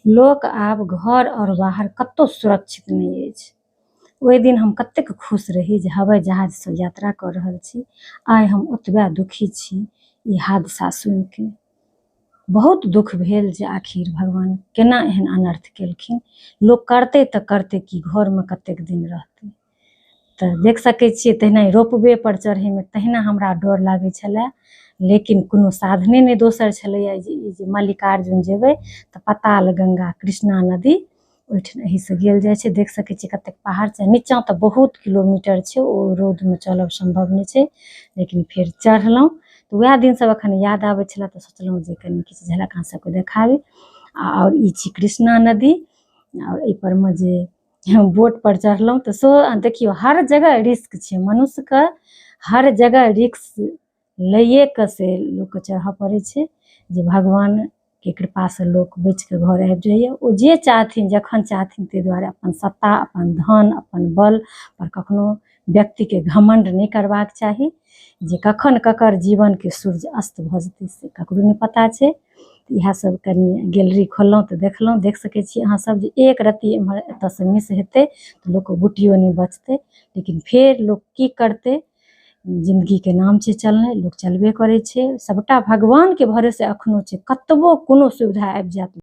लोक आब घर आओर बाहर कतहु सुरक्षित नहि अछि। ओहि दिन हम कतेक खुश रही जे हवाई जहाजसँ यात्रा कऽ रहल छी। आइ हम ओतबे दुखी छी ई हादसा सुनिके। बहुत दुख भेल जे आखिर भगवान केना एहन अनर्थ केलखिन। लोक करतै तऽ करतै की, घरमे कतेक दिन रहतै। तऽ देख सकै छियै तहिना रोपवे पर चढ़ैमे तहिना हमरा डर लागै छलै, लेकिन कोनो साधने नहि दोसर छलैए जे ई जे मल्लिकार्जुन जेबै तऽ पाताल गंगा कृष्णा नदी ओहिठाम एहिसँ गेल जाइ छै। देख सकै छियै कतेक पहाड़ छै, नीचाँ तऽ बहुत किलोमीटर छै, ओ रौदमे चलब सम्भव नहि छै, लेकिन फेर चढ़लहुँ। तऽ वएह दिन सब एखन याद आबै छलै तऽ सोचलहुँ जे कनि किछु झलक अहाँ सबके देखाबी। आओर ई छी कृष्णा नदी, आओर एहि परमे जे बोट पर चढ़लहुँ तऽ सेहो देखियौ हर जगह रिस्क छै, मनुष्यके हर जगह रिस्क लैए कऽ से लोकके चढ़ऽ पड़ै छै, जे भगवानके कृपासँ लोक बचिके घर आबि जाइए। ओ जे चाहथिन जखन चाहथिन, ताहि दुआरे अपन सत्ता, अपन धन, अपन बल पर कखनो व्यक्तिके घमण्ड नहि करबाक चाही, जे कखन ककर जीवनके सूर्य अस्त भऽ जेतै से ककरो नहि पता छै। इएह सब कनि गैलरी खोललहुँ तऽ देखलहुँ। देख सकै छी अहाँ सब जे एक रत्ती एम्हर एतऽसँ मिस हेतै तऽ लोकके बुटियो नहि बचतै, लेकिन फेर लोक की करतै, जिन्दगीके नाम छै चलनाइ, लोक चलबे करै छै। सबटा भगवानके भरोसे एखनो छै, कतबो कोनो सुविधा आबि जायत।